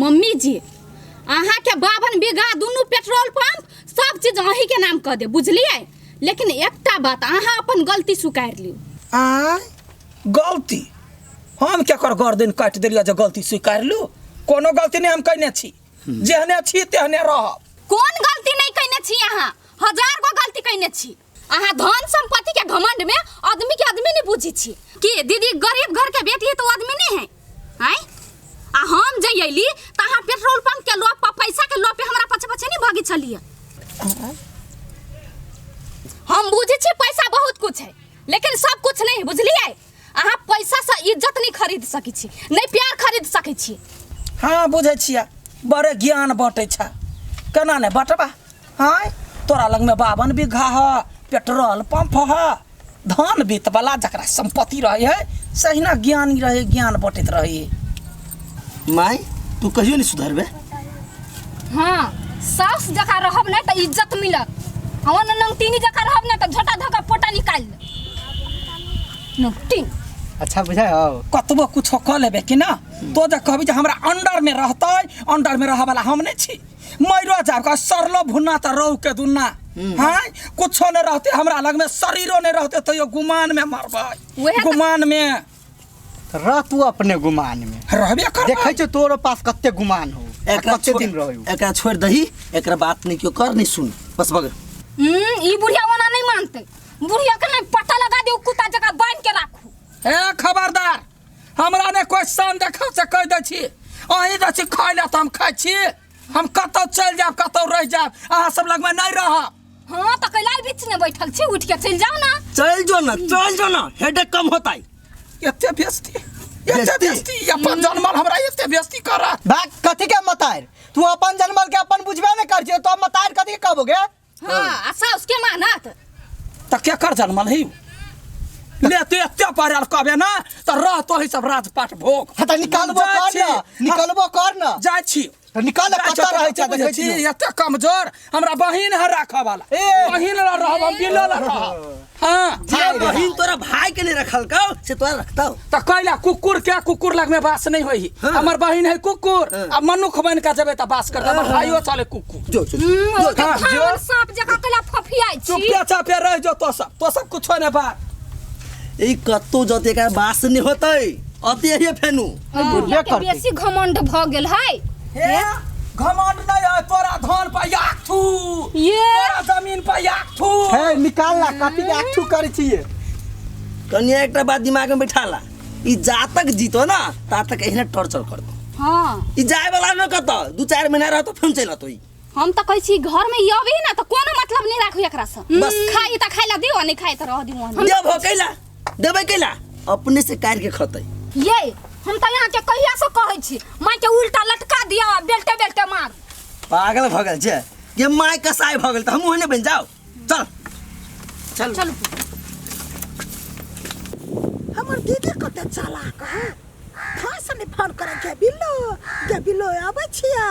Mummy जी अहाँके 52 बीघा दुनू petrol pump सब चीज अहीं के नाम कऽ दे बुझलियै लेकिन एकटा बात अहाँ अपन गलती स्वीकार लियौ आय गलती हम केकर गर्दन काटि देलियै जे गलती स्वीकार लू कोनो गलती नहि हम कयने छी जेहने छी तेहने रहब कोन गलती नहीं कयने छी अहाँ हजार गो गलती कयने छी अहाँ धन संपत्ति के घमंड में आदमी के आदमी नहीं बुझी छी कि दीदी गरीब घर के बेटी है तो आदमी नहीं है आय आ हम जे अयली तऽ अहाँ पेट्रोल पंप के लोभ पर पैसा के लोभ पे हमरा पछे पछे नहीं भागी छलियै हम बुझै छी पैसा बहुत कुछ है लेकिन सब कुछ नहीं है बुझलियै अहाँ पैसा से इज्जत नहीं खरीद सकै छी नहीं प्यार खरीद सकै छी हाँ बुझै छियै बड़े ज्ञान बँटै छ केना नहि बँटबा आँय तोरा लगमे 52 बीघा ह पेट्रोल पंप ह धन वित्त वाला जकरा सम्पत्ति रहै है सहिना ज्ञानी रहै ज्ञान बँटैत रहै माय तू कहियो नहीं सुधरबे हाँ सास जकाँ रहब नहि तऽ इज्जत मिलत हमर नंगटीनी जकाँ रहब नहि तऽ झोटा धऽ कऽ पोटा निकालि लेब नंगटीन अच्छा बुझाय हो कतबो कुछो कऽ लेबे कि ना तो जे कहबी जे हमरा अंडर में रहतै अंडर में रहऽ वाला हम नहीं छी मरो जाब का सरलो भुन्ना तऽ रौ के दुन्ना हाँ कुछो नहीं रहते हमरा लग में शरीरो नहीं रहते तैयो गुमान में मरबै उएह तऽ- गुमान में तऽ रह तू अपने गुमान में रहबे करबै देखै छौ तोरो पास कते गुमान हो आ एकरा कते छोड़ दिन रहू एकरा छोड़ दही एकरा बात नहीं क्यों कर नहीं सुन बस बगर ई बुढ़िया ओना नहीं मानते बुढ़िया के नहीं पता लगा दियो कुत्ता जकाँ बांध के राखू ए खबरदार हमरा ने कोई सन देखा से कह दै छी अहीं दै छी खाय लए तऽ हम खाइ छी हम कतौ चलि जायब कतौ रहि जायब अहाँ सब लगमे नहि रहब हाँ तऽ कैला बीच में बैठल छी उठ के चलि जाओ ना चल जो ना चल जो ना हेडेक कम होता है एते बेइज्जती एते बेइज्जती? बेइज्जती अपन जनमल हमरा एते बेइज्जती करत भाग कथी के मतार तू अपन जनमल के अपन बुझबे ने कर छियो तो मतार कथी के कहबोगे हाँ आ साउस के मानत तऽ केकर जनमल है ले तू एते पढ़ल कहबे ना तऽ रह तो ही सब राजपाट भोग हाँ तऽ निकालबो जाइ कर छी। ना निकालबो कर ना जाइ छी तऽ निकाल जाइ कतऽ छी, रहै छै बुझै देखै छी छियौ। एते कमजोर हमरा बहिन है राखऽ वाला ए। बहिन ला रहब हम बिलो ला रहब हाँ जे बहिन तोरा भाई के नहीं रखल का से तोरा रखता तऽ कैला कुकुर के कुकुर लग में बास नहीं होई हाँ। हमर बहिन है कुकुर हाँ। आ मनुख बन के जेबे तऽ बास करते हमर भाइयो चले कुकुर जो जो जो हाँ, जो सांप जकाँ कैला फफियाइ छी चुपे चापे रह जो तो सब कुछो नहीं बात ई कत्तो जते एकरा बास नहीं होतै अते ही फेनु बुढ़िया के करतै। बेसी घमंड भऽ गेल है हे घमंड नहीं है तोरा धन पर याक थू ये तोरा जमीन पर याक थू हे निकाल ना कथी के आठू करै छियै कनिया एकटा बात दिमाग में बैठा ला ई जा तक जीतो ना ता तक एहने टॉर्चर कर दो हाँ ई जाए वाला न कत दू चार महीना रहतो फेन चलि अतो ई हम तऽ कहै छी घर में ई अबही ना तऽ कोनो मतलब नहीं राखू एकरा से बस। खाई तऽ खाइ ला दियो आ नहीं खाई तऽ रह दियो हम देबो कैला देबै कैला अपने से काट के खतै ये हम तऽ यहाँ के कहिया से कहै छी माय के उल्टा लटका दिया आ बेल्टे बेल्टे मार पागल भऽ गेल छै ये माय कसाई भऽ गेल तऽ हमहूँ ओहने बनि जाउ चल चल चलू हमर दीदी कते चालाक है खास नहि फोन करे गे बिल्लो गे बिल्लो आबै छियौ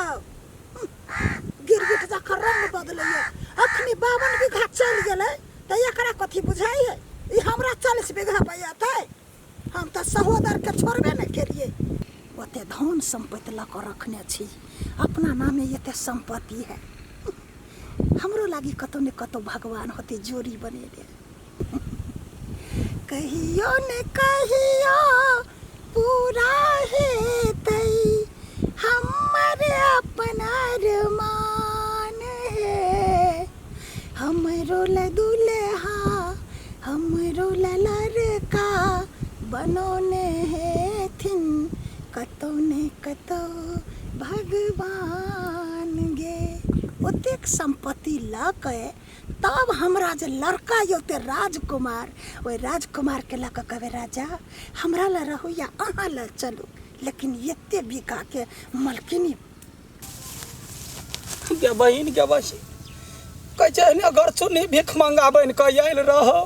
गिरगिट जखन रंग बदलैए अखनी 52 बीघा चलि गेलै तऽ एकरा कथी बुझाइ है ई हमरा 40 बीघा बजतै हम तऽ सहोदरके छोड़बे नहि केलियै ओते धन सम्पत्ति लऽ कऽ रखने छी अपना नामे एते सम्पत्ति है हमरो लागी कतौ ने कतौ भगवान होते जोड़ी बनेने कहियो ने कहियो पूरा हेतै हमर अपन अरमान हे हमरो ल दुल्हा हमरो ल लड़का बनौने हेथिन कतौ ने कतौ भगवान गे ओतेक सम्पत्ति लऽ के तब हमरा जे लड़का यौते राजकुमार ओहि राजकुमारके लऽ कऽ कहबै राजा हमरा लए रहू या अहाँ लए चलू लेकिन एते बीघाके मलकिनी गे बहिन गे बहिन कहै छै एहने घर चुन्नी भीख मंगा बनि कऽ आयल रहो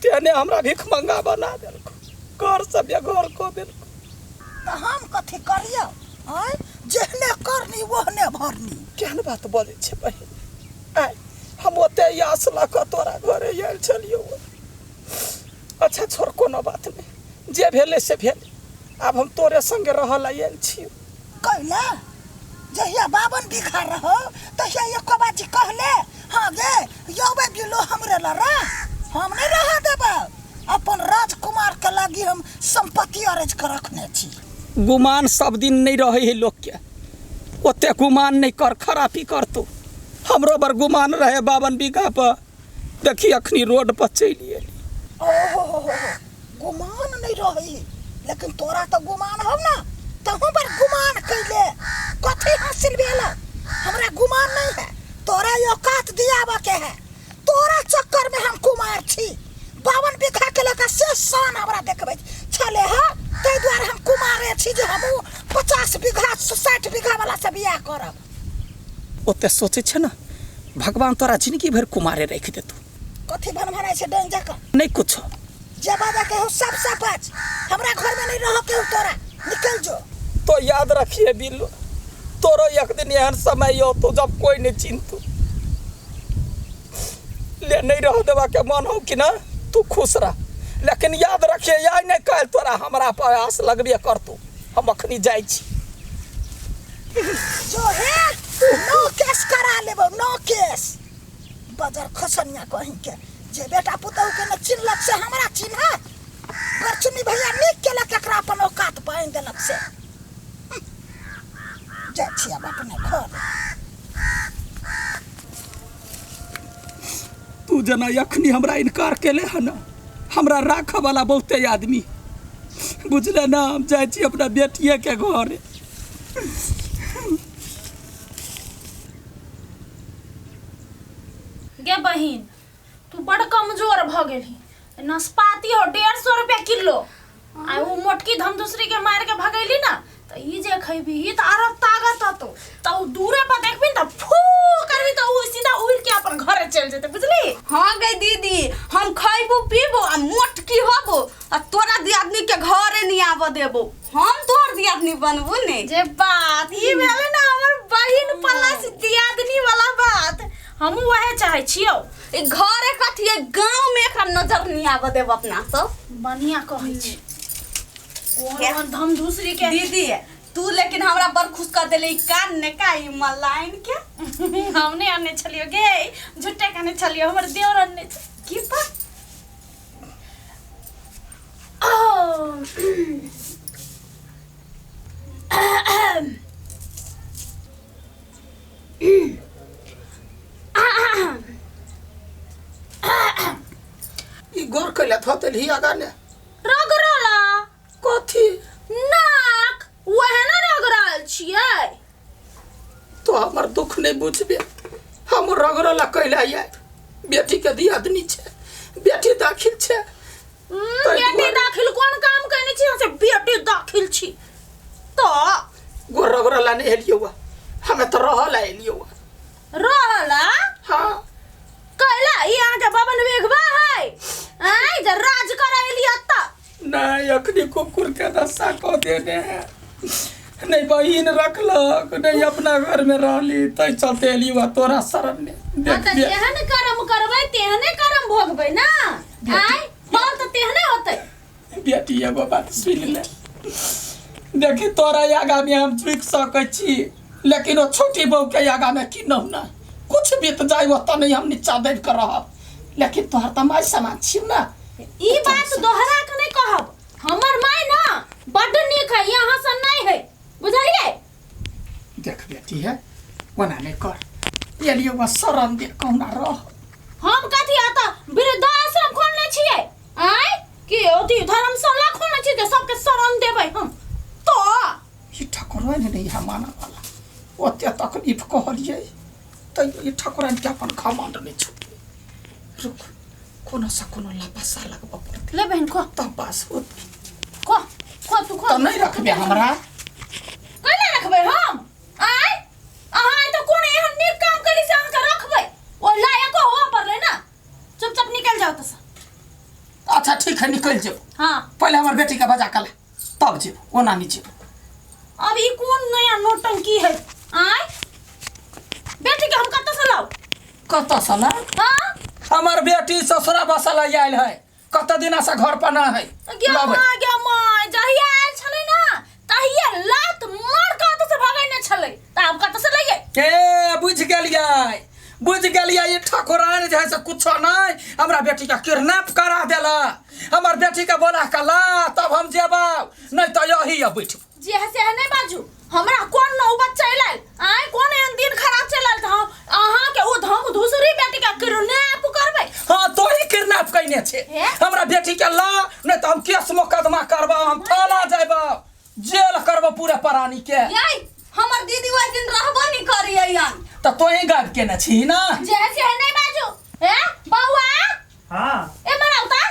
तेहने हमरा भीख मंगा बना देलको घर से बेघर कऽ देलको तऽ हम कथी करियौ आँय जेहने करनी ओहने भरनी केहन बात बजै छै बहिन आँय हम ओते आस लऽ कऽ तोरा घरे आयल छलियौ अच्छा छोड़ कोनो बात नहि जे भेलै से भेलै आब हम तोरे संगे रहऽ लए आयल छियौ कैला जहिया 52 बीघा रहो तहिया एको बाजी कहले हाँ गे यौबे बिलो हमरे ला रह, हम नहीं रह देब। अपन राजकुमार के लागी हम संपत्ति अरेज कर रखने छी। गुमान सब दिन नहीं रहे है लोग के, ओते गुमान नहीं कर, खराबी कर तू। हमरो बर गुमान रहे 52 बीघा पर, देखी अखनी रोड पर चलि एली। ओहो हो हो हो, गुमान नहीं रही, लेकिन तोरा तो गुमान हो ना, तहु पर गुमान कैले कथी हासिल भेल? हमरा गुमान नहीं है, तोरा औकात दियाबऽ के है। तोरा चक्कर में हम कुमार छी। 52 बीघा के लगा से शान हमरा देखबै छले है, ताहि दुआरे हम कुमारे छी जे हमहूँ 50 बीघा 60 बीघा वाला से बियाह करब। ओते सोचै छै ना, भगवान तोरा जिंदगी भरि कुमारे राखि देतौ। कथी भनभनाइ छै डोंग जकाँ? नहीं कुछो। जे बाबा के हो सब सब बाज, हमरा घर में नहीं रह के हो तोरा, निकल जो। तो याद रखिए बिल्लू, तोरो एक दिन एहन समय औतो जब कोई नहीं चिंतु ले नहीं रह देवा के मन हो कि ना, तू खुश रह, लेकिन याद रखिए या नहीं कल तोरा हमरा पर आस लगबे करतू। हम अखनी जाइ छी। जो है नो केस करा लेबो, नो केस। बजर खसनिया कहीं के जे बेटा पुतहु के न चिन्हलक से हमरा चिन्हत। बरचुनी भैया नीक केलक एकरा अपन औकात बान्हि देलक से। जाइ छी आब अपने घर। तू जना अखनी हमरा इनकार केले हन, हमरा राखऽ वाला बहुते आदमी, बुझले ना। हम जाइ छी अपना बेटिए के घर। गे बहिन, तू बड़ कमजोर भ गेलही। नाशपाती हो 150 रुपया किलो, आ उ मोटकी धम दूसरी के मार के भगैली ना, त ई जे खैबी ई त आरो ताकत हतो। त उ दूरे पर देखबी त फू करबी त उ सीधा उड़ के अपन घरे चल जेते, बुझली? हाँ गे दीदी, हम खैबो पीबो आ मोटकी होबो आ तोरा दियादनी के घरे नहीं आबऽ देबो, हम तोहर दियादनी बनबो ने। जे बात ई भेलै ना हमर बहिन प्लस दियादनी वाला बात, हमहूँ वएह चाहै छियौ। ई घरे कथी है, गाँव में एकरा नजर नहीं आबऽ देब अपना सब। बढ़िया कहै छी। कोन धम दूसरी के दीदी तू लेकिन हमरा बड़ खुश कर देले, ई कान ने का ई मलाइन के। हम नहीं आने छलियो गे, झूठे कहने छलियो, हमर देवर आने की पर ओ ई गोर कैला थतेल ही आगा ने रगड़ला कथी नाक वह ना रगड़ल छियै। तो हमर दुख नहीं बुझबे, हम रगड़ला कैला आय, बेटी के दियादनी छे, बेटी दाखिल छे। बेटी दाखिल कोन काम करने छी से बेटी दाखिल छी तो गोर रगड़ला नहीं एलियो, हमें तो रहला एलियो। रहला? हाँ। कैला ई अहाँ के 52 बीघा है आय जे राज करे एलियो त नहीं अखनी कुकुर के दशा को देने है, नहीं बहिन रखलक नहीं अपना घर में रहली, तै चलते एली वा तोरा शरण में। हाँ त जेहन कर्म करबै तेहने कर्म भोगबै ना, आय फल त तेहने होतै। बेटी एगो बात सुन ले, देखी तोरा आगा में हम झुकि सकै छी, लेकिन ओ छोटी बहू के आगा में की नहु ना कुछ बीत जाए ओतऽ नहीं हम नीचा दबि के रहब, लेकिन तोहर तऽ माय समान छी ना। ई बात दोहरा के नहीं कहब, हमर माय ना बड्ड नीक है, यहाँ से नहीं है, बुझलिए? देख बेटी है ओना नहीं कर, एलियो बस शरण दे कहुना रह। हम कथी आता वृद्धाश्रम खोलने छियै आय कि अथी धर्मशाला खोलने छियै जे सबके शरण देबै हम तो। ई ठकुरैन नहीं है माना वाला, ओते तकलीफ कहलिए तैयो ई ठकुरैन के अपन घमंड नहीं छूटलै। रुक कोनो से कोनो लपसा लगबऽ पड़तै। ले बहन खो तब पास होत। खो खो तू खो। तऽ नहीं रखबे हमरा? कैला रखबै हम आय? अहाँ तऽ कोन एहन नीक काम करी से अहाँके रखबै, ओ लायको होबऽ पड़लै ना। चुपचाप निकल जाओ तऽ। अच्छा ठीक है निकल जेबो। हाँ। पहले हमर बेटी के बजा के ला तब जेबो, ओना नहीं जेबो। अब ई कोन नया नौटंकी है आय? बेटी के हम कतऽ से लाउ? कतऽ से लाउ? हाँ? हमर बेटी ससुरा बसल आयल है, कत दिना से घर पर ना है। गे माय गे माय, जहिया आयल छलै ना तहिया लात मार के ओतऽ से भगैने छलै, त आब कतऽ बुझ गेलियै ई ठाकुराइन जे है से कुछो नहीं हमरा बेटी के किडनैप करा देला हमर बेटी के बोला के ला तब हम जेबौ नहीं तो यही है बैठ जे है से है नहीं बाजू हमरा कोन नौबत चलि आयल आय कोन एहन दिन खराब चलि आयल तऽ हम अहाँके ओ धम धूसरी बेटी के किडनैप करबै हाँ तो ही किडनैप कइने छे हे? हमरा बेटी के ला नहीं तो हम केस मोकदमा करबौ हम थाना जेबौ जेल करबौ पूरे प्राणी के यै हमर दीदी ओहि दिन रहबो नहीं करियन तो तोही गायब केने छी ना जे है से है नहीं बाजू हे बौआ हाँ ए बनाउता